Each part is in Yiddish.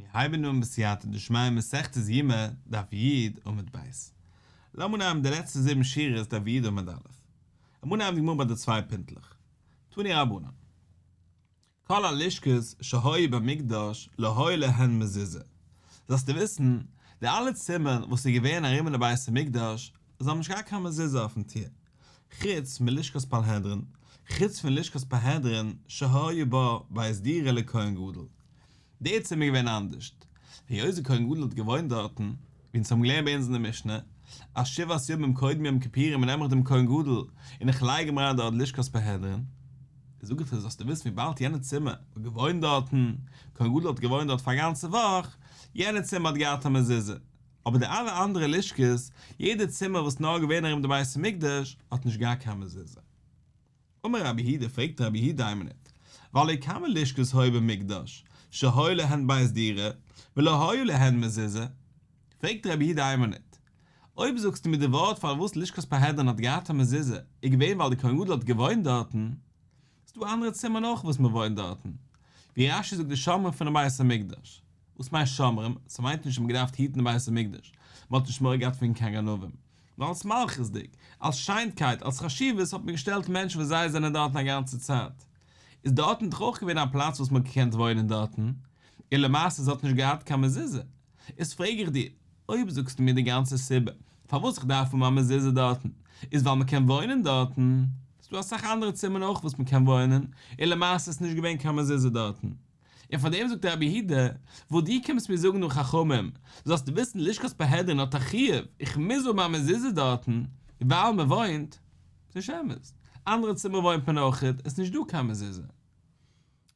מיר הייבן אן בסייעתא דשמיא מסכת יומא, דף י עמוד ב'. לאמיר נעמען די לעצטע זיבן שורות דף י עמוד א'. לאמיר נעמען די גמרא ביי די צוויי פינטלעך. תנו רבנן. כל הלשכות שהיו במקדש לא היו להן מזוזה. זאלסטו וויסן, די אלע צימערן וואס איז געווען ארום אין די בית המקדש, זיי האבן נישט געהאט קיין מזוזה אויפן טיר. חוץ מלשכת פלהדרין, חוץ פון לשכת פלהדרין שהיה בה בית דירה לכהן גדול. די צימער איז געווען אנדערשט, היות די כהן גדול האט געוואוינט דארטן, ווי אונז האבן געלערנט ביי אונז אין די משנה, אז שבעת ימים קודם יום כיפורים נעם איך דעם כהן גדול און איך לייג אים אריין דארט לשכת פרהדרין. זאג איך דיר זאלסטו וויסן וויבאלד יענע צימער האט געוואוינט דארטן, כהן גדול האט געוואוינט דארט פאר א גאנצע וואך, יענע צימער האט געהאט א מזוזה, אבער די אלע אנדערע לשכות, יעדע צימער וואס נאר געווען ארום די בית המקדש, האט נישט געהאט קיין מזוזה. אמר רבי יהודה, פרעגט רבי יהודה איין מינוט, והלא כמה לשכות היו במקדש, שהיו להן בית דירה, ולא היו להן מזוזה? פרעגט רבי יהודה איין מינוט, אויב זאגסטו מיר די ווארט פארוואס לשכת פרהדרין האט געהאט א מזוזה איז געווען ווייל די כהן גדול האט געוואוינט דארטן, איז דא אנדערע צימערן אויך וואס מען וואוינט דארטן, ווי רש"י זאגט די שומרים פונעם בית המקדש. וואס מיינט שומרים? ס'מיינט נישט אז מ'האט געדארפט היטן די בית המקדש, מ'האט נישט מורא געהאט פון קיין גנבים, נאר אלס מלכות'דיג, אלס שיינקייט, אלס חשיבות האט מען געשטעלט מענטשן וואס זיי זענען דארטן א גאנצע צייט. איז דארטן דאך אויך געווען א פלאץ וואס מ'האט געקענט וואוינען דארטן, און למעשה עס האט נישט געהאט קיין מזוזה. איז פרעג איך דיר, אויב זאגסטו מיר די גאנצע סיבה פארוואס איך דארף האבן א מזוזה דארטן איז ווייל מ'קען וואוינען דארטן, איז דא אסאך אנדערע צימערן אויך וואס מ'קען וואוינען, און למעשה איז נישט געווען קיין מזוזה דארטן. און פאר דעם זאגט רבי יהודה, וואס דו קומסט מיר זאגן דא חכמים, זאלסטו וויסן לשכת פרהדרין האט א חיוב, איך מוז האבן א מזוזה דארטן, ווייל מען וואוינט, ס'איז נישט אמת, אנדערע צימער וואוינט מען אויכעט, עס איז נישט דא קיין מזוזה.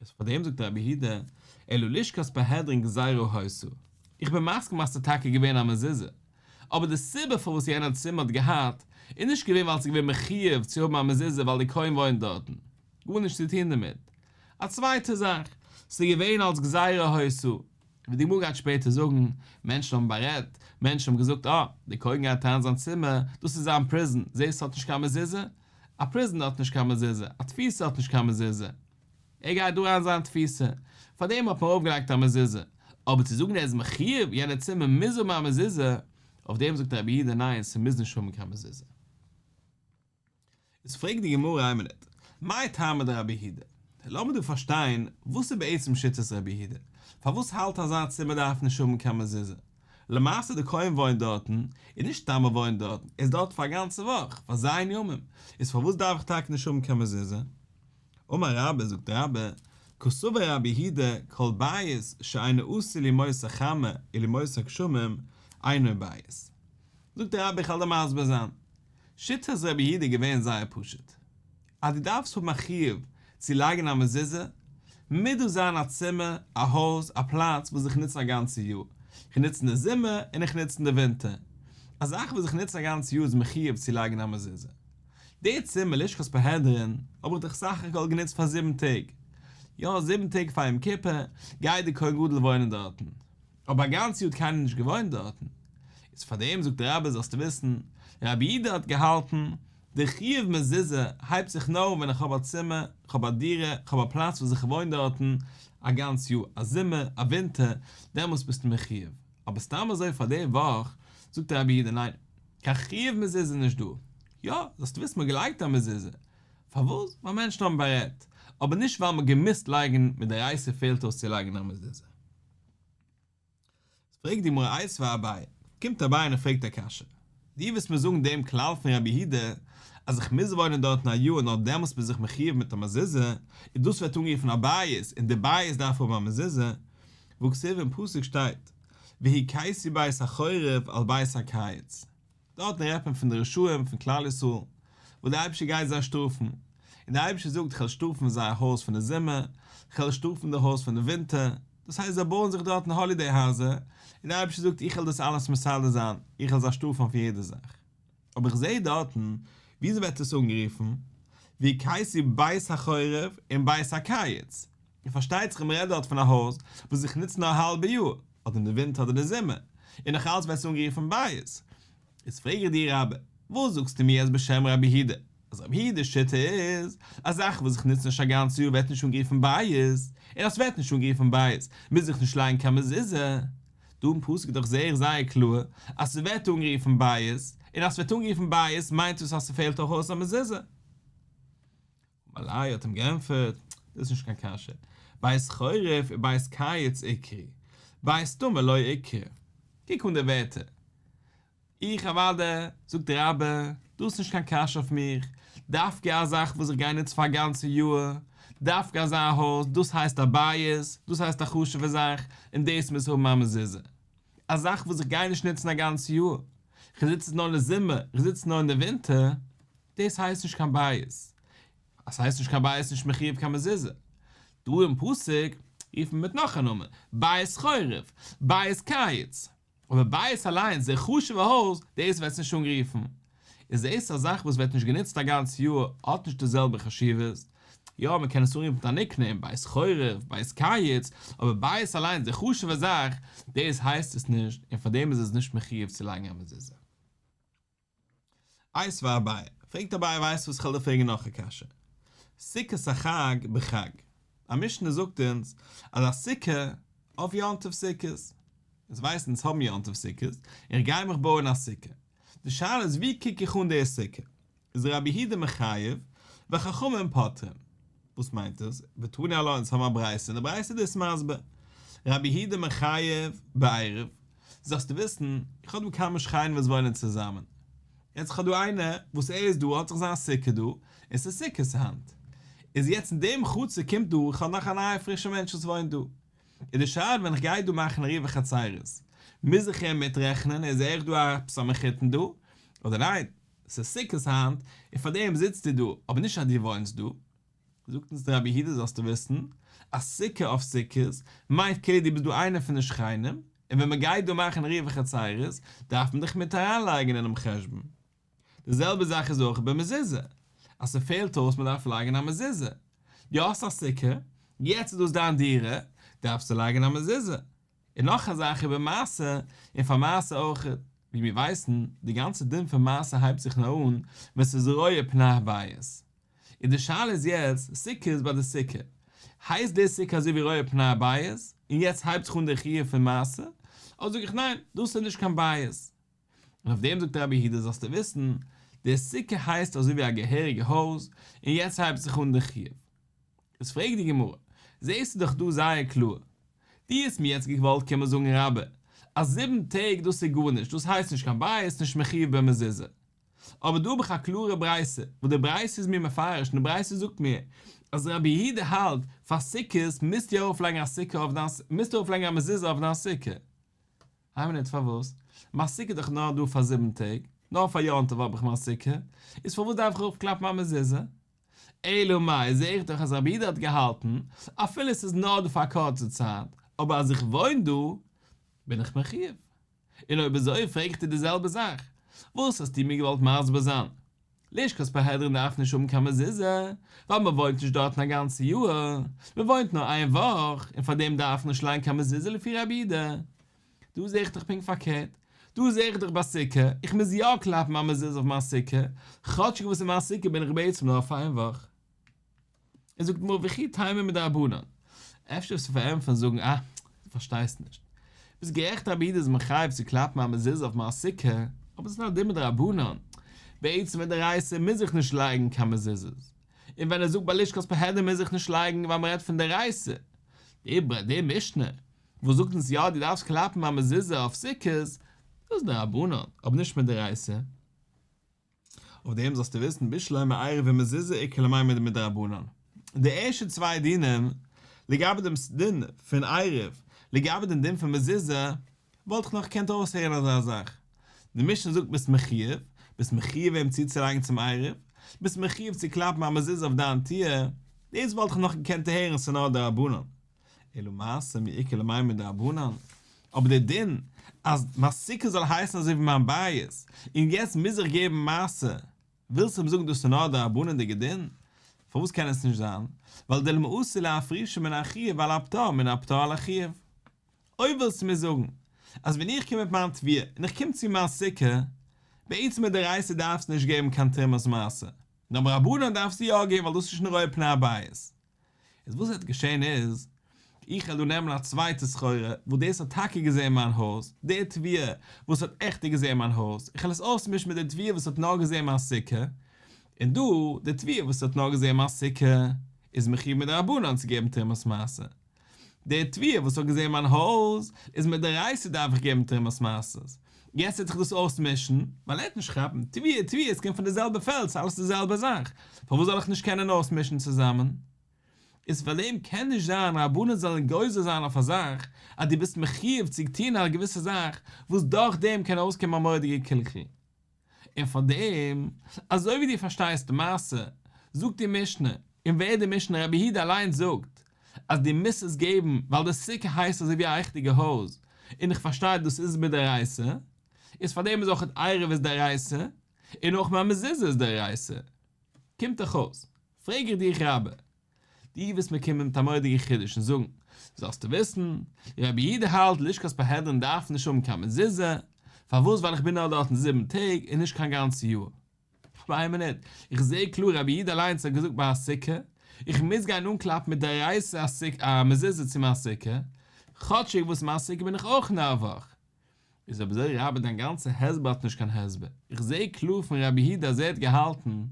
איז פאר דעם זאגט רבי יהודה, אלא לשכת פרהדרין גזירה היתה, איך בין מסכים אז ס'איז טאקע געווען א מזוזה, אבער די סיבה פארוואס יענער צימער האט געהאט, איז נישט געווען ווייל ס'איז געווען מחויב צו האבן א מזוזה ווייל די כהן וואוינט דארטן, גארנישט צו טון דערמיט, א צווייטע זאך, ס'איז געווען אלס גזירה היתה, ווי די גמרא גייט שפעטער זאגן, מענטשן האבן בארעדט, מענטשן האבן געזאגט אה, דער כהן גייט אריין אין זיין צימער, דאס איז זיין פריזן, זעסט ס'האט נישט קיין מזוזה? א פריזן האט נישט קיין מזוזה, א תפיסה האט נישט קיין מזוזה, ער גייט דא אריין אין זיין תפיסה, פארדעם האט מען ארויפגעלייגט א מזוזה, אבער צו זאגן ער איז מחויב, יענע צימער מוז האבן א מזוזה, אויף דעם זאגט רבי יהודה ניין ס'מוז נישט האבן קיין מזוזה. איז פרעגט די גמרא איין מינוט, מאי טעמא דרבי יהודה? לאמיר דא פארשטיין וואס איז בעצם שיטת רבי יהודה, פארוואס האלט אזא צימער דארף נישט האבן קיין מזוזה? למעשה די כהן וואוינט דארטן, און נישט סתם ער וואוינט דארטן, ער איז דארט פאר א גאנצע וואך, פאר ז' ימים, איז פארוואס דארף איך טאקע נישט האבן קיין מזוזה? אמר רבה, זאגט רבה, קסבר רבי יהודה, כל בית שאינו עשוי לימות החמה ולימות הגשמים, אינו בית. זאגט רבה איך וועל דיר מסביר זיין. שיטת רבי יהודה איז געווען זייער פשוט. אז דו דארפסט האבן א חיוב צו לייגן א מזוזה, מוז דאס זיין א צימער, א הויז, א פלאץ וואס איך נוץ א גאנצע יאר. איך נוץ אין די זומער און איך נוץ אין די ווינטער. א זאך וואס איך נוץ א גאנצע יאר איז מחויב צו לייגן א מזוזה. די צימער לשכת פרהדרין האב איך דאך סך הכל גענוצט פאר זיבן טעג. יא, זיבן טעג פאר יום כיפור גייט די כהן גדול וואוינען דארטן. אבער א גאנץ יאר האט קיינער נישט געוואוינט דארטן, איז פאר דעם זאגט רבה זאלסטו וויסן, רבי יהודה האט געהאלטן, די חיוב מזוזה הייבט זיך נאר אן ווען איך האב א צימער, איך האב א דירה, איך האב א פלאץ וואס איך וואוין דארטן א גאנץ יאר, א זומער, א ווינטער, דעמאלס ביסטו מחויב, אבער סתם אזוי פאר די וואך, זאגט רבי יהודה ניין, קיין חיוב מזוזה איז נישט דא, יא, זאלסטו וויסן מ'האט געלייגט א מזוזה, פארוואס? ווייל מענטשן האבן בארעדט, אבער נישט ווייל מ'האט געמוזט לייגן, מדאורייתא פעלט אויס צו לייגן א מזוזה. פרעגט די גמרא איתיביה אביי, קומט אביי און ער פרעגט א קשיא, דו וועסט מיר זאגן דעם כלל פון רבי יהודה אז איך מוז וואוינען דארטן א יאר און נאר דעמאלס בין זיך מחויב מיט א מזוזה, און דאס ווערט אנגערופן א בית און די בית דארף האבן א מזוזה, והכתיב אין פסוק שטייט והכיתי בית החורף על בית הקיץ. דארטן רעדט מען פון די רשעים פון כלל ישראל, וואס דער אייבערשטער גייט זיי שטראפן, און דער אייבערשטער זאגט איך וועל שטראפן זייער הויז פון די זומער, איך וועל שטראפן די הויז פון די ווינטער, דאס הייסט זיי בויען זיך דארטן האלידעי הייזער, און דער אייבערשטער זאגט איך וועל דאס אלעס מסדר זיין, איך וועל זיי שטראפן אויף יעדע זאך. אבער איך זעה דארטן, וויאזוי ווערט עס אנגערופן? והכיתי בית החורף און בית הקיץ, און פארשטייט זיך מען רעדט דארט פון א הויז וואס איך נוץ נאר א האלבע יאר, אדער אין די ווינטער אדער די זומער, און נאך אלץ ווערט עס אנגערופן בית. איז פרעג איך דיר רבה, וואס זאגסטו מיר אז בשם רבי יהודה, אז אז רבי יהודה'ס שיטה איז, א זאך וואס איך נוץ נישט א גאנץ יאר ווערט נישט אנגערופן בית, און אז ס'ווערט נישט אנגערופן בית מוז איך נישט לייגן קיין מזוזה. דא אין פסוק איז דאך זייער זייער קלאר אז ס'ווערט אנגערופן בית, און אז ס'ווערט אנגערופן בית מיינט דאס אז ס'פעלט אויך אויס א מזוזה. אמר ליה האט אים געענטפערט, דאס איז נישט קיין קשיא, בית חורף ובית קיץ איקרי, בית סתמא לא איקרי. קוק אן די ווערטער, איך אוודאי, זאגט רבה, דאס איז נישט קיין קשיא אויף מיך, דווקא א זאך וואס איך גיי נוצן פאר א גאנצע יאר, דווקא אזא הויז, דאס הייסט א בית, דאס הייסט א חשוב'ע זאך, און דאס מוז האבן א מזוזה. א זאך וואס איך גיי נישט נוצן א גאנץ יאר, איך נוץ עס נאר אין די זומער, איך נוץ עס נאר אין די ווינטער, דאס הייסט נישט קיין בית. אז ס'הייסט נישט קיין בית איז נישט מחויב קיין מזוזה. דא אין פסוק רופט מען מיט נאך א נאמען, בית חורף, בית קיץ. אבער בית אליינס, דער חשוב'ע הויז, דאס ווערט נישט אנגערופן. איז דאס א זאך וואס ווערט נישט גענוצט א גאנץ יאר, האט נישט די זעלבע חשיבות. יא, מען קען עס אנרופן מיט א ניקנעים, בית חורף, בית קיץ, אבער בית אליינס, די חשוב'ע זאך, דאס הייסט עס נישט, און פאר דעם איז עס נישט מחויב צו לייגן א מזוזה. איתיביה אביי, פרעגט אביי ווייסט וואס כ'וועל דיר פרעגן נאך א קשיא, סוכת החג בחג, א משנה זאגט אונז אז א סוכה אויף יום טוב סוכות, אונז ווייסן אונז האבן יום טוב סוכות, און איך גיי מיך בויען א סוכה, די שאלה איז ווי קוק איך אן די סוכה, איז רבי יהודה מחייב וחכמים פוטרים, וואס מיינט עס? ותני עלה אונז האבן א ברייתא און די ברייתא איז דאס מסביר, רבי יהודה מחייב בעירוב, זאלסטו וויסן, איך האב דא כמה שכנים וואס וואוינען צוזאמען. יעצט איך האב דא איינער וואס ער איז דא האט זיך זיין סוכה דא, און ס'איז סוכות היינט. איז יעצט אין דעם חצר קומט דא, איך האב נאך א נייע פרישע מענטש וואס וואוינט דא. איז די שאלה ווען איך גיי דא מאכן עירובי חצירות, מוז איך אים מיטרעכענען, איז ער אויך דא עפעס א מחותן דא? אדער ניין, ס'איז סוכות היינט, און פארדעם זיצטו דא, אבער נישט אז דו וואוינסט דא. זאגט אונז דער רבי יהודה זאלסטו וויסן, אז סוכה אויף סוכות מיינט כאילו דו ביסט דא איינער פון די שכנים, און ווען מען גייט דא מאכן עירובי חצירות דארף מען דיך מיט אריינלייגן אינעם חשבון. די זעלבע זאך איז אויך ביי מזוזה, אז ס'פעלט אויס מען דארף לייגן א מזוזה. דו האסט א סוכה, יעצט איז דאס דיין דירה, דארפסטו לייגן א מזוזה. און נאך א זאך איבער מעשר, און פאר מעשר אויך, ווי מיר ווייסן, די גאנצע דין פון מעשר הייבט זיך נאר אן ווען ס'איז רואה פני הבית. און די שאלה איז יעצט, סוכות ביי די סוכה, הייסט די סוכה אזוי ווי רואה פני הבית, און יעצט הייבט זיך אן די חיוב פון מעשר, אדער זאג איך ניין, דאס איז נישט קיין בית. און אויף דעם זאגט רבי יהודה זאלסטו וויסן, די סוכה הייסט אזוי ווי א געהעריגע הויז, און יעצט הייבט זיך אן די חיוב. איז פרעגט די גמרא, זעסטו דאך דא זייער קלאר, דו האסט מיר יעצט געוואלט קומען זאגן רבה, אז זיבן טעג דאס איז גארנישט, דאס הייסט נישט קיין בית, נישט מחויב במזוזה. אבער דא האב איך א קלארע ברייתא, וואס די ברייתא איז מיר מפרש, און די ברייתא זאגט מיר, אז רבי יהודה האלט, פאר סוכות מוזטו ארויפלייגן א סוכה אויף דיין, מוזטו ארויפלייגן א מזוזה אויף דיין סוכה. איין מינוט פארוואס? מיין סוכה איז דאך נאר דא פאר זיבן טעג, נאר פאר יום טוב האב איך מיין סוכה, איז פארוואס דארף איך ארויפקלאפן א מזוזה? אלא מאי זעה איך דאך אז רבי יהודה האט געהאלטן, אפילו עס איז נאר דא פאר א קורצע צייט, אבער אז איך וואוין דא, בין איך מחויב. און אויב אזוי פרעג איך דיר די זעלבע זאך, וואס האסטו מיר געוואלט מסביר זיין? לשכת פרהדרין דארף נישט האבן קיין מזוזה, ווייל מען וואוינט נישט דארטן א גאנצע יאר, מען וואוינט נאר איין וואך, און פאר דעם דארף מען נישט לייגן קיין מזוזה לפי רבי יהודה. דא זעה איך דאך פונקט פארקערט, דא זעה איך דאך ביי סוכה, איך מוז יא קלאפן א מזוזה אויף מיין סוכה, כאטשיג וואס אין מיין סוכה בין איך בעצם נאר פאר איין וואך. און זאגט די גמרא וכי תימא מדרבנן, אפשר וועסטו פארענטפערן זאגן אה, דו פארשטייסט נישט, ביסט גערעכט רבי יהודה איז מחייב צו קלאפן א מזוזה אויף מיין סוכה, אבער ס'איז נאר א דין מדרבנן, בעצם מדאורייתא מוז איך נישט לייגן קיין מזוזות, און ווען ער זאגט ביי לשכת פרהדרין מוז איך נישט לייגן ווייל מ'רעדט פון דאורייתא, די משנה וואס זאגט אונז יא דו דארפסט קלאפן א מזוזה אויף סוכות, דאס איז דרבנן, אבער נישט מדאורייתא. אויף דעם זאלסטו וויסן בשלמא עירוב ומזוזה איכא למימר מדרבנן. די ערשטע צוויי דינים, לגבי דעם דין פון עירוב, לגבי דעם דין פון מזוזה, וואלט איך נאך געקענט אויסהערן אזא זאך. די משנה זאגט ביסט מחויב, ביסט מחויב אים צוצולייגן צום עירוב, ביסט מחויב צו קלאפן א מזוזה אויף דיין טיר, דאס וואלט איך נאך געקענט הערן ס'נאר דרבנן. אלא מעשר מי איכא למימר מדרבנן, אבער דער דין אז מיין סוכה זאל הייסן אזוי ווי מיין בית, און יעצט מוז איך געבן מעשר, ווילסט מיר זאגן דאס איז נאר דרבנן'דיגע דין? פארוואס קען עס נישט זיין? ווייל דילמא אתי לאפרושי מן החיוב על הפטור מן הפטור על החיוב. אויב ווילסטו מיר זאגן אז ווען איך קום מיט מיין תבואה און איך קום צו מיין סוכה, בעצם מדאורייתא דארפסטו נישט געבן קיין תרומת מעשר. נאר מרבנן דארפסטו יא געבן ווייל דאס איז שוין רואה פני הבית. איז וואס וועט געשען איז, איך וועל דא נעמען א צווייטע סחורה וואס דאס האט טאקע געזען מיין הויז, די תבואה וואס האט עכט געזען מיין הויז, איך וועל עס אויסמישן מיט די תבואה וואס האט נאר געזען מיין סוכה, און דא, די תבואה וואס האט נאר געזען מיין סוכה, איז מחויב מדרבנן צו געבן תרומת מעשר. די תבואה וואס האט געזען מיין הויז, איז מדאורייתא דארף איך געבן תרומת מעשר. יעצט וועט זיך דאס אויסמישן, ווייל ער וועט נישט כאפן, תבואה, תבואה, עס קומט פון די זעלבע פעלד, ס'איז אלעס די זעלבע זאך, פארוואס זאל איך נישט קענען אויסמישן צוזאמען? איז פאר דעם קען נישט זיין רבנן זאלן גוזר זיין אויף א זאך אז דו ביסט מחויב צו טון א געוויסע זאך וואס דורך דעם קען ארויסקומען א מורא'דיגע קלקול. און פאר דעם, אזוי ווי דו פארשטייסט מעשר, זאגט די משנה, און ווער די משנה רבי יהודה אליינס זאגט, אז דו מוזט עס געבן ווייל די סוכה הייסט אזוי ווי א ריכטיגע הויז, און איך פארשטיי דאס איז מדאורייתא, איז פאר דעם איז אויך עירוב איז דאורייתא, און אויך מיין מזוזה איז דאורייתא. קומט דאך אויס, פרעג איך דיך רבה, דו וועסט מיר קומען מיט א מורא'דיגע חידוש און זאגן, זאלסטו וויסן, רבי יהודה האלט לשכת פרהדרין דארף נישט האבן קיין מזוזה, פארוואס ווייל איך בין נאר דארטן זיבן טעג און נישט קיין גאנצע יאר. אבער איין מינוט, איך זעה קלאר רבי יהודה אליינס האט געזאגט ביי א סוכה, איך מוז גיין אנקלאפן מדאורייתא א מזוזה צו מיין סוכה, כאטשיג וואס מיין סוכה בין איך אויך נאר א וואך. איז אויב אזוי רבה דיין גאנצע הסבר האט נישט קיין הסבר, איך זעה קלאר פון רבי יהודה אז ער האט געהאלטן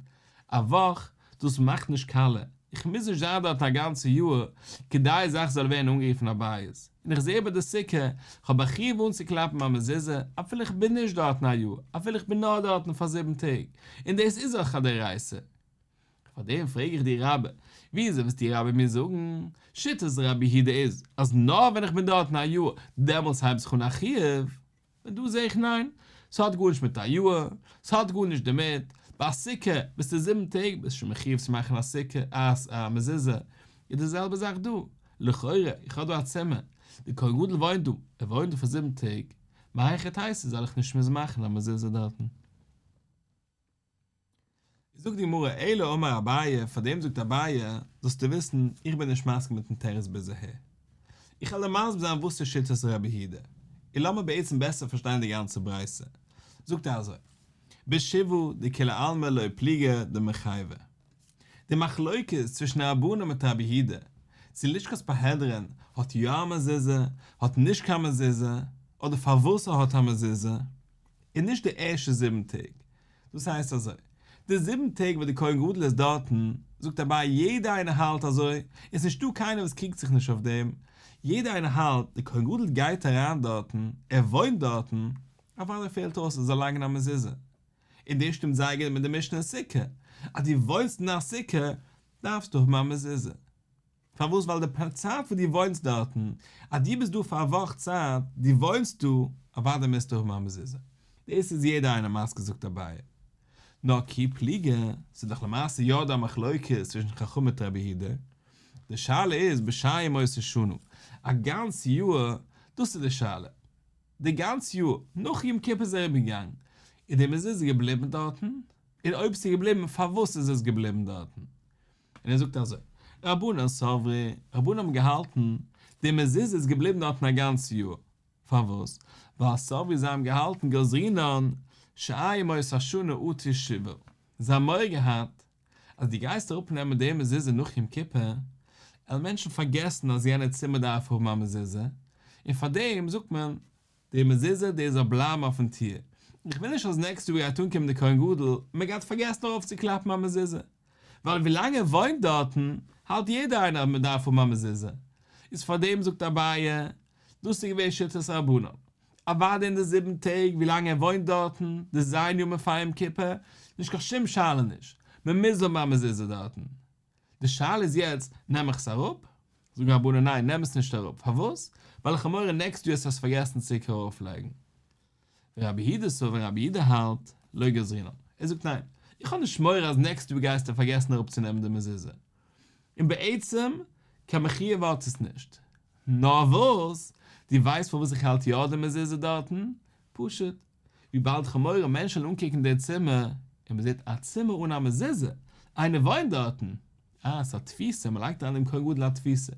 א וואך, דאס מאכט נישט קאליע, איך מוז נישט זיין דארט א גאנצע יאר כדי א זאך זאל ווערן אנגערופן א בית, און איך זעה ביי די סוכה, איך האב א חיוב אנצוקלאפן מיין מזוזה אפילו איך בין נישט דארטן א יאר, אפילו איך בין נאר דארטן פאר זיבן טעג, און דאס איז אויך א דאורייתא. פאר דעם פרעג איך דיר רבה, וויאזוי וועסטו רבה מיר זאגן, שיטת רבי יהודה איז אז נאר ווען איך בין דארטן א יאר דעמאלטס הייבט זיך אן א חיוב, און דא זעה איך ניין, ס'האט גארנישט מיט א יאר, ס'האט גארנישט דערמיט, ביי א סוכה ביסטו זיבן טעג ביסט שוין מחויב צו מאכן א סוכה א מזוזה, איז די זעלבע זאך דא, לכאורה איך האב דא א צימער, די כהן גדול וואוינט דא, ער וואוינט דא פאר זיבן טעג, מהיכי תיתי זאל איך נישט מוזן מאכן א מזוזה דארטן? זאגט די גמרא אלא אמר אביי, פאר דעם זאגט אביי, זאלסטו וויסן, איך בין נישט מסכים מיטן תירוץ ביז אהער. איך וועל דיר מסביר זיין וואס איז שיטת רבי יהודה, און לאמיר בעצם בעסער פארשטיין די גאנצע ברייתא. זאגט ער אזוי, בשבעה דכולי עלמא לא פליגי דמיחייבי. די מחלוקת צווישן רבנן מיט רבי יהודה, צו לשכת פרהדרין האט יא א מזוזה, האט נישט קיין מזוזה, אדער פארוואס ער האט א מזוזה, איז נישט די ערשטע זיבן טעג, דאס הייסט אזוי, די זיבן טעג וואס די כהן גדול איז דארטן, זאגט אביי יעדער איינער האלט אזוי, און ס'נישט דא קיינער וואס קריגט זיך נישט אויף דעם, יעדער איינער האלט, די כהן גדול גייט אריין דארטן, ער וואוינט דארטן, אוודאי פעלט אויס ער זאל לייגן א מזוזה. און דאס שטימט זייער גוט מיט די משנה אין סוכה, אז דו וואוינסט אין א סוכה, דארפסטו האבן א מזוזה. פארוואס? ווייל די צייט וואס דו וואוינסט דארטן, אז דו ביסט דא פאר א וואך צייט, דו וואוינסט דא, אוודאי מוזטו האבן א מזוזה. דאס איז יעדער איינער מסכים זאגט אביי. נאר כי פליגי, ס'איז דאך למעשה יא דא א מחלוקת צווישן חכמים מיט רבי יהודה. די שאלה איז בשאר ימות השנה, א גאנץ יאר, דאס איז די שאלה. די גאנץ יאר, נאך יום כיפור איז אריבערגעגאנגען, איז די מזוזה געבליבן דארטן? און אויב ס'איז געבליבן, פארוואס איז עס געבליבן דארטן? און ער זאגט אזוי, רבנן סברי, רבנן האבן געהאלטן, די מזוזה איז געבליבן דארטן א גאנץ יאר, פארוואס? ווייל סברי זיי האבן געהאלטן גזרינן שאר ימות השנה אטו שבעה, זיי האבן מורא געהאט אז דו גייסט אראפ נעמען די מזוזה נאך יום כיפור, עלן מענטשן פארגעסן אז יענע צימער דארף האבן א מזוזה, און פארדעם זאגט מען, די מזוזה די זאל בלייבן אויפן טיר, איך וויל נישט אז נעקסט יאר גייט אנקומען די כהן גדול און מען גייט פארגעסן ארויפצוקלאפן א מזוזה, ווייל ווילאנג ער וואוינט דארטן האלט יעדער איינער אז מען דארף האבן א מזוזה, איז פארדעם זאגט אביי, דאס איז געווען שיטת רבנן, אוודאי אין די זיבן טעג ווילאנג ער וואוינט דארטן, די ז' ימים פאר יום כיפור, נישט קיין שום שאלה נישט, מען מוז האבן א מזוזה דארטן. די שאלה איז יעצט, נעם איך עס אראפ? זאגן רבנן ניין, נעם עס נישט אראפ, פארוואס? ווייל איך האב מורא נעקסט יאר וועסט עס פארגעסן צוריק ארויפלייגן. ורבי יהודה סבר רבי יהודה האלט, לא גזרינן. ער זאגט ניין, איך האב נישט מורא אז נעקסט יאר גייסטו פארגעסן אראפצונעמען די מזוזה. און בעצם, קיין מחויב האט עס נישט. נאר וואס, דו ווייסט פארוואס איך האלט יא די מזוזה דארטן? פשוט, וויבאלד כ'האב מורא מענטשן וועלן אנקוקן די צימער, און מ'זעט א צימער אן א מזוזה, איינער וואוינט דארטן, אה, ס'איז א תפיסה, מ'לייגט אריין דעם כהן גדול א תפיסה.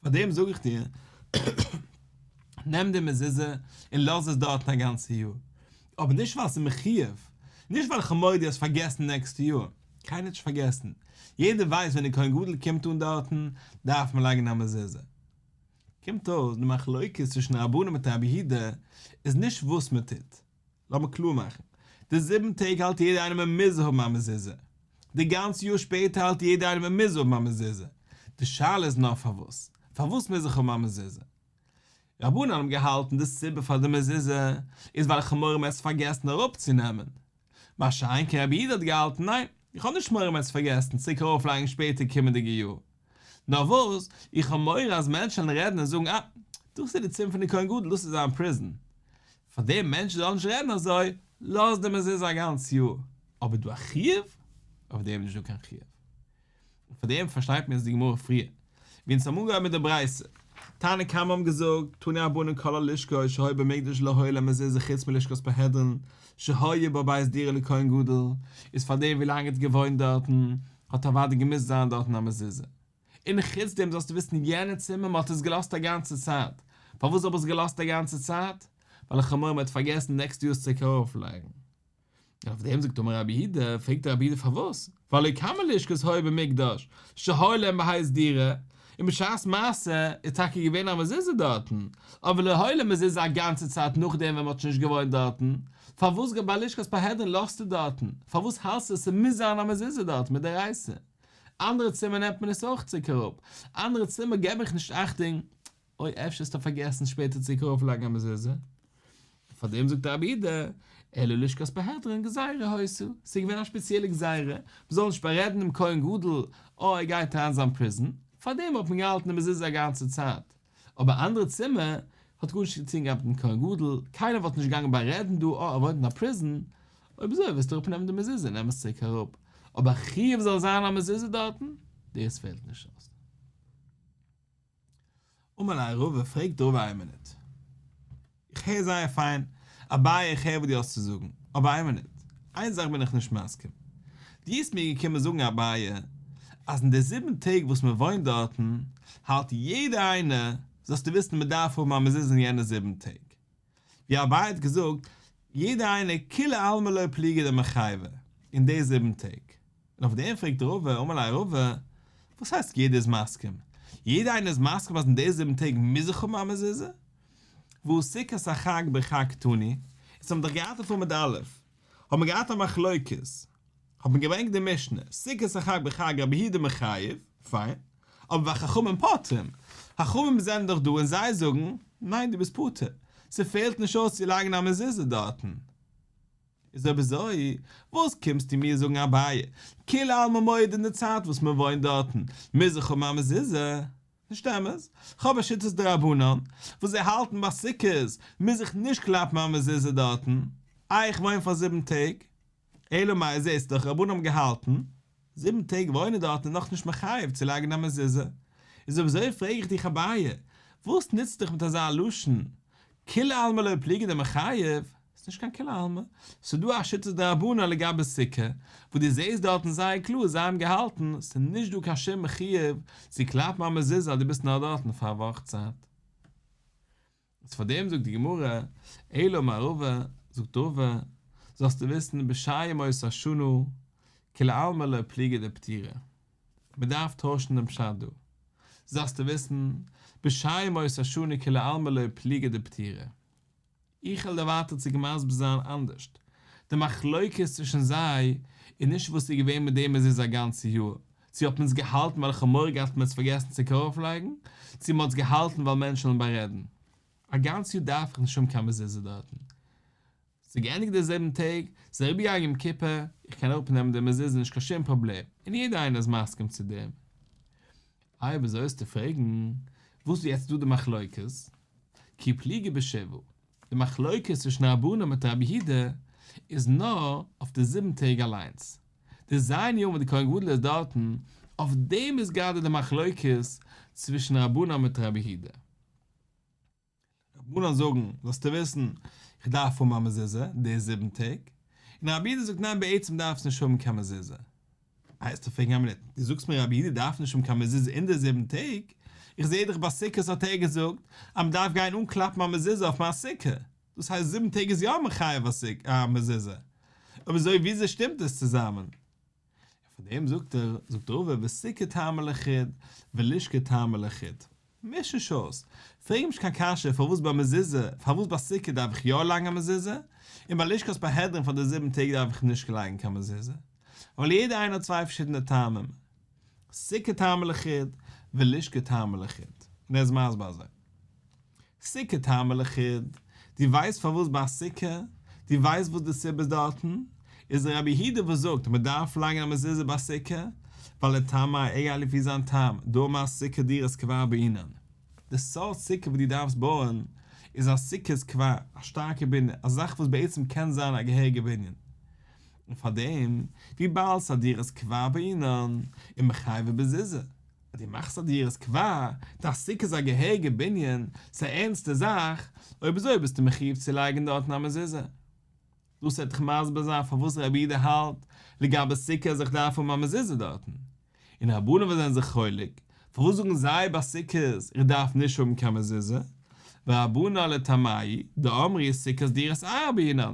פאר דעם זאג איך דיר, נעם די מזוזה און לאז עס דארטן א גאנצע יאר. אבער נישט ווייל ס'איז מחויב. נישט ווייל איך האב מורא דו האסט פארגעסן נעקסטע יאר, קיינער האט נישט פארגעסן, יעדער ווייסט ווען די כהן גדול קומט אן דארטן דארף מען לייגן א מזוזה. קומט אויס די מחלוקת צווישן רבנן מיט רבי יהודה איז נישט וואס מען טוט, לאמיר קלאר מאכן, די זיבן טעג האלט יעדער איינער מען מוז האבן א מזוזה, די גאנצע יאר שפעטער האלט יעדער איינער מען מוז האבן א מזוזה, די שאלה איז נאר פארוואס, פארוואס מוז איך האבן א מזוזה? רבנן האבן געהאלטן די סיבה פאר די מזוזה איז ווייל איך האב מורא מ'עט עס פארגעסן אראפצונעמען, מה שאין כן רבי יהודה האט געהאלטן ניין, איך האב נישט מורא מ'עט עס פארגעסן צוריק ארויפלייגן שפעטער קומענדיגע יאר, נאר וואס, איך האב מורא אז מענטשן וועלן רעדן און זאגן אה, דאס איז די צימער פון די כהן גדול, דאס איז זיין פריזן. פאר די מענטשן זאלן נישט רעדן אזוי, לאז די מזוזה א גאנץ יאר. אבער דא א חיוב? אויף דעם איז נישט דא קיין חיוב. און פאר דעם פארשטייט מיר עס די גמרא פריער, ווי אונז האבן אנגעהויבן מיט די ברייתא. תנא קמא האבן געזאגט, תנו רבנן כל הלשכות שהיו במקדש לא היה להם מזוזה חוץ מלשכת פרהדרין, שהיה בה בית דירה לכהן גדול, איז פאר דעם ווי לאנג ער האט געוואוינט דארטן, האט אוודאי געמוזט זיין דארטן א מזוזה. און חוץ דעם זאלסטו וויסן יענע צימער מען האט עס געלאזט א גאנצע צייט. פארוואס האב איך עס געלאזט א גאנצע צייט? ווייל איך האב מורא מען וועט פארגעסן נעקסטע יאר עס צוריק ארויפלייגן. און אויף דעם זאגט אמר רבי יהודה, פרעגט רבי יהודה פארוואס? והלא כמה לשכות היו במקדש שהיה להם בית דירה, און בשעת מעשה איז טאקע געווען א מזוזה דארטן, אבער לא היה להם מזוזה א גאנצע צייט נאכדעם ווען מען האט שוין נישט געוואוינט דארטן, פארוואס ביי לשכת פרהדרין לאזטו דארטן? פארוואס האלסטו ס'מוז זיין א מזוזה דארט מדאורייתא? אנדערע צימער נעמט מען עס אויך צוריק אראפ, אנדערע צימער געב איך נישט אכטונג, אוי אפשר האסטו פארגעסן שפעטער צוריק ארויפלייגן א מזוזה, פאר דעם זאגט רבי יהודה, אלא לשכת פרהדרין גזירה היתה, ס'איז געווען א שפעציעלע גזירה, מ'זאל נישט בארעדן דעם כהן גדול, אוי ער גייט אריין זיין פריזן, פאר דעם האט מען געהאלטן די מזוזה א גאנצע צייט, אבער אנדערע צימער האט גארנישט צו טון געהאט מיטן כהן גדול, קיינער וואלט נישט געגאנגען בארעדן דא, אה ער וואוינט אין א פריזן, אויב אזוי וועסטו אראפנעמען די מזוזה נעם עס צוריק אראפ, אבער א חיוב זאל זיין א מזוזה דארטן, דאס פעלט נישט אויס. אמר ליה רבא, פרעגט רבא איין מינוט, איך הער זייער פיין, אביי איך הער וואס דו האסט צו זאגן, אבער איין מינוט, איין זאך בין איך נישט מסכים, דו ביסט מיר געקומען זאגן אביי, אז אין די זיבן טעג וואס מען וואוינט דארטן, האלט יעדער איינער, זאלסטו וויסן מען דארף האבן א מזוזה אין יענע זיבן טעג. ווי אביי האט געזאגט, יעדער איינער כולי עלמא לא פליגי דמחייבי, אין די זיבן טעג. און אויף דעם פרעגט רבא, אמר ליה רבא, וואס הייסט יעדער איז מסכים? יעדער איינער איז מסכים אז אין די זיבן טעג מוז איך האבן א מזוזה? והא סוכת החג בחג קתני, אונז האבן דאך געהאט אויף עמוד א', האבן מיר געהאט א מחלוקת, האט מען געברענגט די משנה, סוכת החג בחג רבי יהודה מחייב, פיין, אבער וחכמים פוטרים, חכמים זענען דאך דא און זיי זאגן, ניין דו ביסט פטור, ס'פעלט נישט אויס צו לייגן א מזוזה דארטן. איז אויב אזוי, וואס קומסטו מיר זאגן אביי, כולי עלמא מודי אין די צייט וואס מען וואוינט דארטן, מוז איך האבן א מזוזה? נישט אמת, כ'האב א שיטת דרבנן, וואס זיי האלטן ביי סוכות מוז איך נישט קלאפן א מזוזה דארטן, איי איך וואוין פאר זיבן טעג? אלא מאי זעסט דאך רבנן האבן געהאלטן, זיבן טעג וואוינען דארטן איז נאכנישט מחייב צו לייגן א מזוזה, איז אויב אזוי פרעג איך דיך אביי, וואס נוצט דיך מיט אזא לשון, כולי עלמא לא פליגי דמחייב, ס'איז נישט קיין כולי עלמא, ס'איז דא א שיטת דרבנן לגבי סוכה, וואס דו זעסט דארטן זייער קלאר זיי האבן געהאלטן, ס'איז נישט דא קיין שום חיוב צו קלאפן א מזוזה אז דו ביסט נאר דארטן פאר א וואך צייט. איז פאר דעם זאגט די גמרא, אלא אמר רבא, זאגט רבא, זאלסטו וויסן בשאר ימות השנה, כולי עלמא לא פליגי דפטירי. מען דארף טוישן דעם פשט דא. זאלסטו וויסן, בשאר ימות השנה כולי עלמא לא פליגי דפטירי. איך וועל דיר ווייטער צוריק מסביר זיין אנדערשט. די מחלוקת צווישן זיי איז נישט וואס איז געווען מיט דעם מזוזה א גאנצע יאר, צו האט מען עס געהאלטן ווייל איך האב מורא געהאט מען האט עס פארגעסן צוריק ארויפלייגן, צו מען האט עס געהאלטן ווייל מענטשן וועלן בארעדן. א גאנץ יאר דארף איך נישט האבן קיין מזוזה דארטן. ס'איז געענדיגט די זיבן טעג, ס'איז אריבערגעגאנגען יום כיפור, איך קען אראפנעמען די מזוזה נישט קיין שום פראבלעם, און יעדער איינער איז מסכים צו דעם. אויב אזוי וועסטו פרעגן, וואס איז יעצט דא די מחלוקת? כי פליגי בשבעה, די מחלוקת צווישן רבנן מיט רבי יהודה איז נאר אויף די זיבן טעג אליינס, די ז' ימים וואס די כהן גדול איז דארטן, אויף דעם איז גראדע די מחלוקת צווישן רבנן מיט רבי יהודה. רבנן זאגן, זאלסטו וויסן, איך דארף האבן א מזוזה די זיבן טעג, און רבי יהודה זאגט ניין בעצם דארפסט נישט האבן קיין מזוזה. וועסטו פרעגן א מינוט, דו זאגסט מיר רבי יהודה דארף נישט האבן קיין מזוזה אין די זיבן טעג, איך זעה דאך ביי סוכות האט ער געזאגט אז מען דארף גיין אנקלאפן א מזוזה אויף מיין סוכה, דאס הייסט זיבן טעג איז יא מחייב א מזוזה. אויב אזוי וויאזוי שטימט עס צוזאמען? און פאר דעם זאגט ער, זאגט רבא וסוכה טעמא לחוד ולשכה טעמא לחוד. מיש נישט אויס, פרעג נישט קיין קשיא פארוואס ביי מזוזה, פארוואס ביי סוכה דארף איך יא לייגן א מזוזה, און ביי לשכת פרהדרין פאר די זיבן טעג דארף איך נישט לייגן קיין מזוזה. ווייל יעדער איינער האט צוויי פארשידענע טעמים. סוכה טעמא לחוד ולשכה טעמא לחוד. און ער איז מסביר אזוי. סוכה טעמא לחוד, דו ווייסט פארוואס ביי א סוכה? דו ווייסט וואס די סיבה איז דארטן? איז רבי יהודה וואס זאגט מען דארף לייגן א מזוזה ביי סוכה, ווייל לטעמיה ער גייט לפי זיין טעם, דאמר סוכה דירת קבע בעינן. די סארט סוכה וואס דו דארפסט בויען איז א סוכת קבע, א שטארקע בנין, א זאך וואס בעצם קען זיין א געהעריגע בנין. און פארדעם, וויבאלד ס'איז א דירת קבע בעינן, איז מיחייבי בזוזה. אז דו מאכסט א דירת קבע, די סוכה איז א געהעריגע בנין, ס'איז א ערנסטע זאך, אויב אזוי ביסטו מחיוב צו לייגן דארטן א מזוזה. דאס וועט דיך מסביר זיין פארוואס רבי יהודה האלט לגבי סוכה אז איך דארף האבן א מזוזה דארטן. און רבנן וואס זענען זיך חולק, פארוואס זאגן זיי ביי סוכות איך דארף נישט האבן קיין מזוזה? ורבנן לטעמייהו דאמרי סוכת דירת עראי בעינן.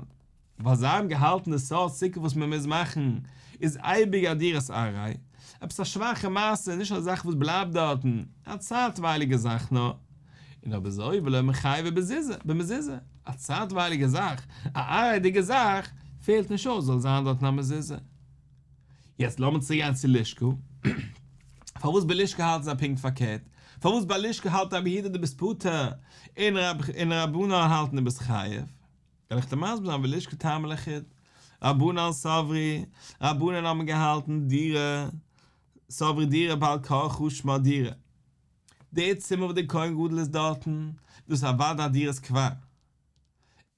ווייל זיי האבן געהאלטן די סארט סוכה וואס מען מוז מאכן איז אייביג א דירת עראי, עפעס א שוואכע מעשה, נישט א זאך וואס בלייבט דארטן, א צייטווייליגע זאך נאר, און אויב אזוי ולא מיחייבי בזוזה, במזוזה, א צייטווייליגע זאך, א עראי'דיגע זאך, פעלט נישט אויס זאל זיין דארטן א מזוזה. יעצט לאמיר צוריק גיין צו לשכה, פארוואס ביי לשכה האלטן זיי פונקט פארקערט? פארוואס ביי לשכה האלט רבי יהודה דו ביסט פטור, און רבנן האלטן דו ביסט חייב? וועל איך דיר מסביר זיין ולשכה טעמא לחוד, רבנן סברי, רבנן האבן געהאלטן דירה, סברי דירה בעל כרחה שמה דירה. די צימער וואס דער כהן גדול איז דארטן, דאס איז אוודאי א דירת קבע.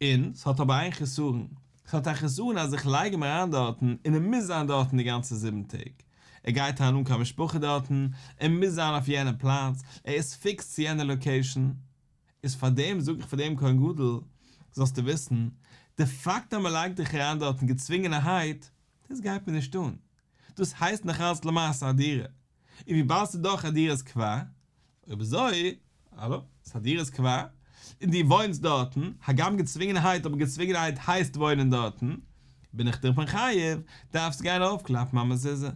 און ס'האט אבער איין חסרון, ס'האט א חסרון אז איך לייג אים אריין דארטן און ער מוז זיין דארטן די גאנצע זיבן טעג. ער גייט אריין אן קיין משפחה דארטן, ער מוז זיין אויף יענע פלאץ, ער איז פיקס צו יענע לאקעישאן. איז פאר דעם זאג איך פאר דעם כהן גדול, זאלסטו וויסן, די פאקט אז מען לייגט דיך אריין דארטן געצווינגענערהייט, דאס גייט מיר נישט אן, דאס הייסט נאך אלץ למעשה א דירה, און וויבאלד ס'איז דאך א דירת קבע, אויב אזוי, האלא, ס'איז א דירת קבע, און דו וואוינסט דארטן, הגם געצווינגענערהייט אבער געצווינגענערהייט הייסט וואוינען דארטן, בין איך דיך מחייב, דארפסט גיין ארויפקלאפן א מזוזה.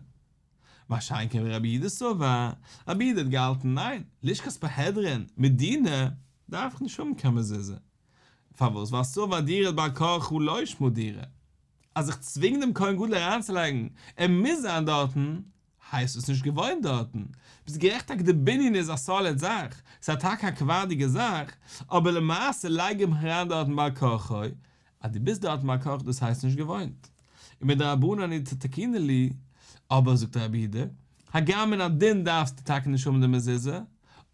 מה שאין כן רבי יהודה סבר, רבי יהודה האט געהאלטן ניין, לשכת פרהדרין, מדינא, דארף איך נישט האבן קיין מזוזה. פארוואס? ווייל סבר דירה בעל כרחה לא שמה דירה. אז איך צווינג דעם כהן גדול אריינצולייגן, ער מוז זיין דארטן, הייסט עס נישט געוואוינט דארטן. ביסט גערעכט טאקע די בנין איז א סאליד זאך, ס'איז טאקע א קבע'דיגע זאך, אבער למעשה לייג אים אריין דארטן בעל כרחו, אז דו ביסט דארט בעל כרחך דאס הייסט נישט געוואוינט. ומדרבנן הוא דתקינו להו, אבער זאגט רבי יהודה, הגם מן הדין דארפסטו טאקע נישט האבן די מזוזה,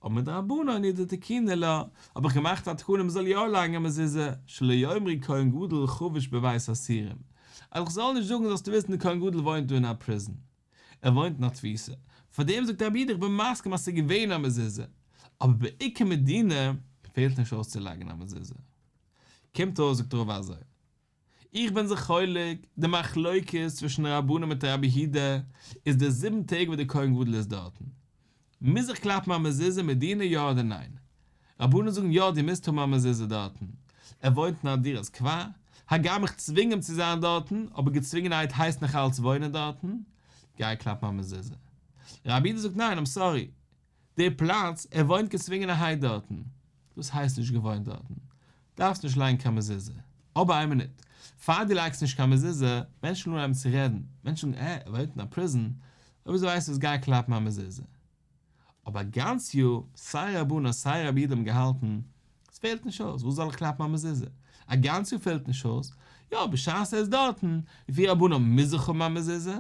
אבער מדרבנן הוא דתקינו לה, האב איך געמאכט א תקנה מ'זאל יא לייגן א מזוזה, שלא יאמרו כהן גדול חבוש בבית האסורים, אז איך זאל נישט זאגן זאלסטו וויסן די כהן גדול וואוינט דא אין א פריזן, ער וואוינט אין א תפיסה, פארדעם זאגט רבי יהודה איך בין מסכים אז ס'איז געווען א מזוזה, אבער בעיקר מדינא פעלט נישט אויס צו לייגן א מזוזה. קומט אויס זאגט רבא אזוי, איך בין זיך חולק, די מחלוקת צווישן רבנן מיט רבי יהודה איז די זיבן טעג וואס די כהן גדול איז דארטן, מוז איך קלאפן א מזוזה מדינא יא אדער ניין? רבנן זאגן יא דו מוזט האבן א מזוזה דארטן, ער וואוינט אין א דירת קבע, הגם איך צווינג אים צו זיין דארטן, אבער געצווינגענהייט הייסט נאך אלץ וואוינען דארטן, גיי קלאפן א מזוזה. רבי יהודה זאגט ניין איים סארי, די פלאץ, ער וואוינט געצווינגענערהייט דארטן, דאס הייסט נישט געוואוינט דארטן, דארפסט נישט לייגן קיין מזוזה. אבער איין מינוט, פאר דו לייגסט נישט קיין מזוזה, מענטשן אנהייבן צו רעדן, מענטשן זאגן אה, ער וואוינט אין א פריזן, אויב אזוי ווייסטו וואס גיי קלאפן א מזוזה. אבער א גאנץ יאר, סיי רבנן סיי רבי יהודה האבן געהאלטן, עס פעלט נישט אויס, וואס זאל איך קלאפן א מזוזה? א גאנץ יאר פעלט נישט אויס, יא בשעת ער איז דארטן, לפי רבנן מוז איך האבן א מזוזה,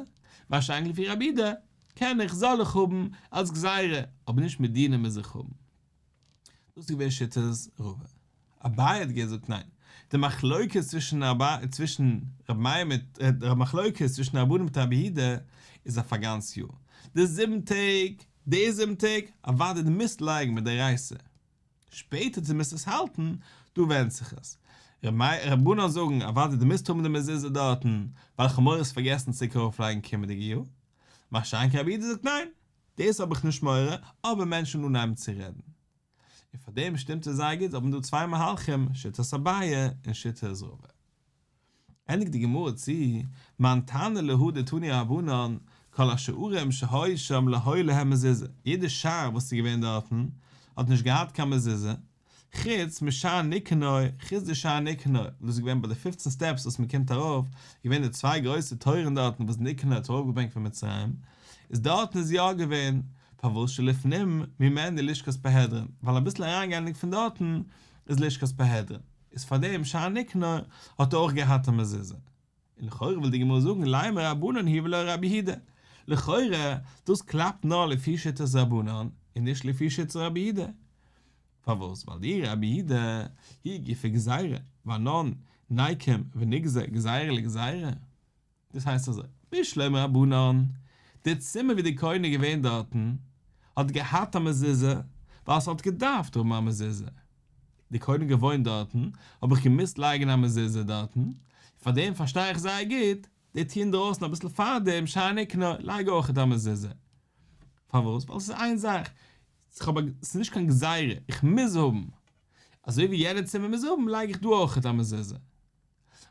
מה שאין כן לפי רבי יהודה, קען איך, זאל איך האבן, אלס גזירה, אבער נישט מדינא מוז איך האבן. דאס איז געווען שיטת רבא. אביי האט געזאגט ניין, די מחלוקת צווישן צווישן רבי מאיר מיט די מחלוקת צווישן רבנן מיט רבי יהודה איז אויף א גאנץ יאר. די זיבן טעג, די זיבן טעג, אוודאי דו מוזט לייגן מדאורייתא. שפעטער צו מוזט עס האלטן, דא ווענדט זיך עס. רבנן זאגן אוודאי דו מוזט האבן די מזוזה דארטן, ווייל איך האב מורא עס פארגעסן צוריק ארויפלייגן קומענדיגע יאר. מה שאין כן רבי יהודה זאגט ניין, דאס האב איך נישט מורא, אבער מענטשן אנהייבן צו רעדן. און פאר דעם שטימט עס זייער גוט, האבן דא צוויי מהלכים, שיטת אביי און שיטת רבא. ענדיגט די גמרא צו, מאן תנא להא דתנו רבנן, כל השערים שהיו שם לא היו להם מזוזה, יעדע שער וואס איז געווען דארטן האט נישט געהאט קיין מזוזה, חוץ משער ניקנור, חוץ די שער ניקנור, וואס דאס איז געווען ביי די פופצן סטעפס וואס מען קומט ארויף, איז געווען די צוויי גרויסע טויערן דארטן וואס ניקנור האט ארויפגעברענגט פון מצרים, איז דארטן איז יא געווען, פארוואס שלפנים ממנו לשכת פרהדרין, ווייל אביסל אריינגייענדיג פון דארטן איז לשכת פרהדרין, איז פארדעם שער ניקנור האט אויך געהאט א מזוזה. און לכאורה וויל די גמרא זאגן לימא רבנן היא ולא רבי יהודה, לכאורה דאס קלאפט נאר לפי שיטת רבנן און נישט לפי שיטת רבי יהודה, פארוואס? ווייל דאי רבי יהודה היא גופא גזירה, ואנן ניקום ונגזור גזירה לגזירה. דאס הייסט אזוי, בשלמא רבנן, די צימער ווי די כהן איז געווען דארטן, האט געהאט א מזוזה, ווייל ס'האט געדארפט האבן א מזוזה. די כהן האט געוואוינט דארטן, האב איך געמוזט לייגן א מזוזה דארטן, פאר דעם פארשטיי איך זייער גוט, די טיר אינדרויסן אביסל פאר דעם שער ניקנור, לייג אויכעט א מזוזה. פארוואס? ווייל ס'איז איין זאך, ס'איז נישט קיין גזירה, איך מוז האבן. אזוי ווי יענע צימער מוז האבן, לייג איך דא אויכעט א מזוזה.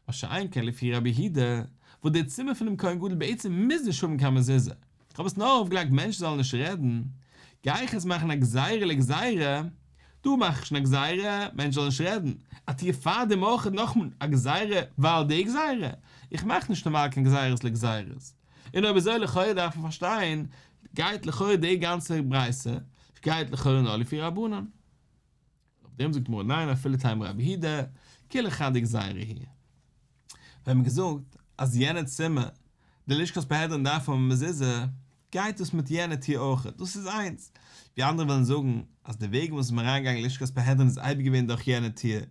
מה שאין כן לפי רבי יהודה, וואס די צימער פונעם כהן גדול בעצם מוז נישט האבן קיין מזוזה, איך האב עס נאר ארויפגעלייגט מענטשן זאלן נישט רעדן, גיי איך עס מאכן א גזירה לגזירה, דא מאך איך שוין א גזירה מענטשן זאלן נישט רעדן, א טיר פארדעם אויך נאכאמאל א גזירה ווייל די גזירה, איך מאך נישט נארמאל קיין גזירות לגזירות, און אויב אזוי לכאורה דארף מען פארשטיין, גייט לכאורה די גאנצע ברייתא גייט לכאורה נאר לפי רבנן. אויף דעם זאגט די גמרא ניין אפילו תימא רבי יהודה, כולה חדא גזירה היא. ווען מ'האט געזאגט אז יענע צימער, די לשכת פרהדרין דארף האבן א מזוזה, גייט דאס מיט יענע טיר אויכעט, דאס איז איינס. ווי אנדערע ווילן זאגן אז די וועג וואס איז מען אריינגעגאנגען לשכת פרהדרין איז אייביג געווען דורך יענע טיר,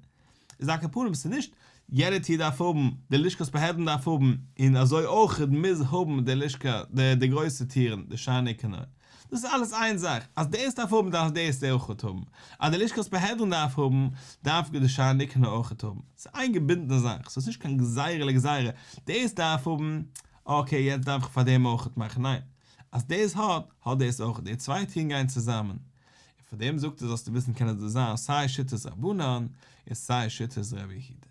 איז על כל פנים ס'איז נישט יענע טיר דארף האבן, די לשכת פרהדרין דארף האבן, און אזוי אויכעט מוז האבן די לשכה, די גרויסע טירן, די שער ניקנור. דאס איז אלעס איין זאך, אז דאס דארף האבן דארף דאס אויכעט האבן, אז די לשכת פרהדרין דארף האבן, דארף די שער ניקנור אויכעט האבן, ס'איז איין געבינדענע זאך, ס'איז נישט קיין גזירה לגזירה, דאס דארף האבן, אקעי יעצט דארף איך פאר דעם אויכעט מאכן, ניין, אז דאס האט, האט דאס אויכעט, די צוויי טירן גייען צוזאמען, און פאר דעם זאגט ער זאלסטו וויסן קען עס דא זיין סיי שיטת רבנן און סיי שיטת רבי יהודה.